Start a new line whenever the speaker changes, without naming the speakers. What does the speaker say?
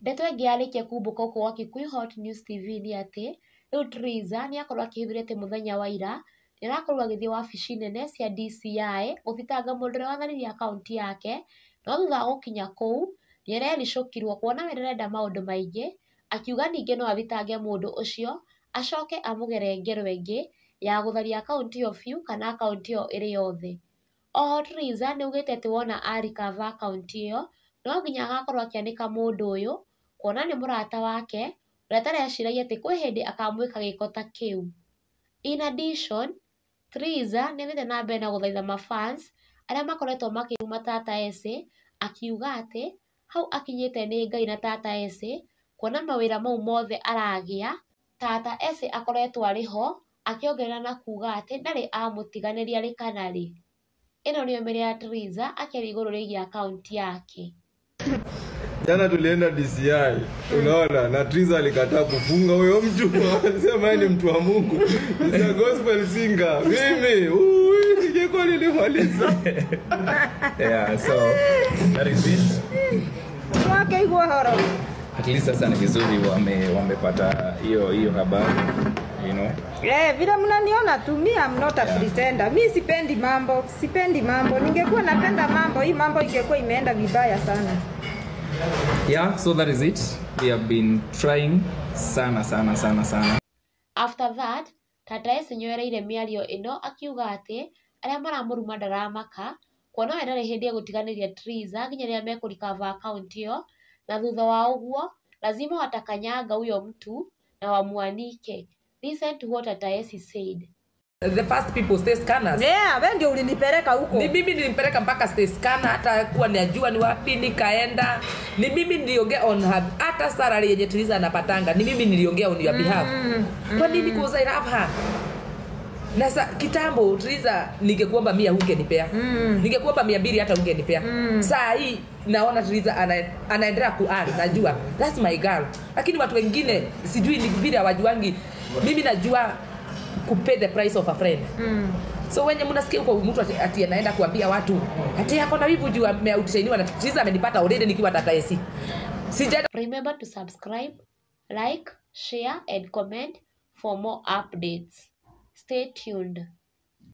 Ndeto ĩngĩ yarĩkia kumbũka gũkũ gwa Kikuyu Hot News TV nĩ atĩ rĩu Triza nĩ akorwo akĩhithũria atĩ mũthenya wa ira nĩ arakorirwo agĩthiĩ wabici nene cia DCI gũthitanga mũndũ ũrĩa watharirie akaunti yake, no thutha wa gũkinya kũu nĩ arericũkirwo kuona we ndarenda maũndũ maingĩ, akiuga ningĩ no athitange mũndũ ũcio acoke amũgere ngero ĩngĩ ya gũtharia akaunti ĩyo biũ kana akaunti ĩyo ĩrĩ yothe. Oho Triza nĩ augĩte atĩ wona a recover akaunti ĩyo no nginya agakorwo akĩanĩka mũndũ ũyũ kuona nĩ mũrata wake ũrĩa atareciragia atĩ kwĩ hĩndĩ akamwĩka gĩko ta kĩu. In addition, Triza nĩ athiĩte na mbere na gũthaitha mafans arĩa makoretwo makĩruma Tata Esĩ akiuga atĩ hau akinyĩte nĩ Ngai na Tata Esĩ kuona mawĩra mau mothe aragĩa Tata Esĩ akoretwo arĩ ho akĩongerera na kuga atĩ ndarĩ amũtiganĩria rĩ kana rĩ. Ĩno nĩyo mĩario ya Triza akĩaria igũrũ rĩgiĩ akaunti yake.
Jana tulienda DCI, unaona, na Triza alikataa kufunga huyo mtu. Alisema yeye ni mtu wa Mungu. He's a gospel singer. Mimi, ningekuwa nilimaliza.
Yeah, so that is it.
Wake igua horo.
At least sasa ni vizuri wamepata hiyo habari.
Eh, vile mnaniona tu, mi am not a pretender. Mi sipendi mambo, sipendi mambo. Ningekuwa napenda mambo, hii mambo ingekuwa imeenda vibaya sana.
Yeah, so that is it. We have been trying sana sana sana sana.
After that, Tata Esĩ nĩoereire mĩario ĩno akiuga atĩ arĩa maramũruma ndaramaka kuona we ndarĩ hĩndĩ egũtiganĩria Triza nginya rĩrĩa mekũrecover akaunti ĩyo, na thutha wa ũguo lazima watakanyanga huyo mtu na wamwanike. Listen to what Tata Esĩ said.
The first people stay scanners.
Yeah, wewe ndio ulinipeleka huko.
Ni mimi nilimpeleka mpaka stay scanner, hata kuwa najua ni wapi nikaenda. Ni mimi niliongea on her, hata salary yenye Triza anapatanga ni mimi niliongea on your behalf. Kwa nini? Because I love her. Na sa, kitambo Triza ningekuomba 100 ungenipea. Ningekuomba 200 hata ungenipea. Saa hii naona Triza anaendelea ku earn, najua that's my girl. Lakini watu wengine sijui ni vile hawajuangi. Mimi najua kupay the price of a friend. So wenye mnasikia huko mtu ati anaenda kuambia watu ati ako na wivu juu ameoutshiniwa na Triza, amenipata already nikiwa Tata Esĩ. Sijaenda
Remember to subscribe, like, share and comment for more updates. Stay tuned.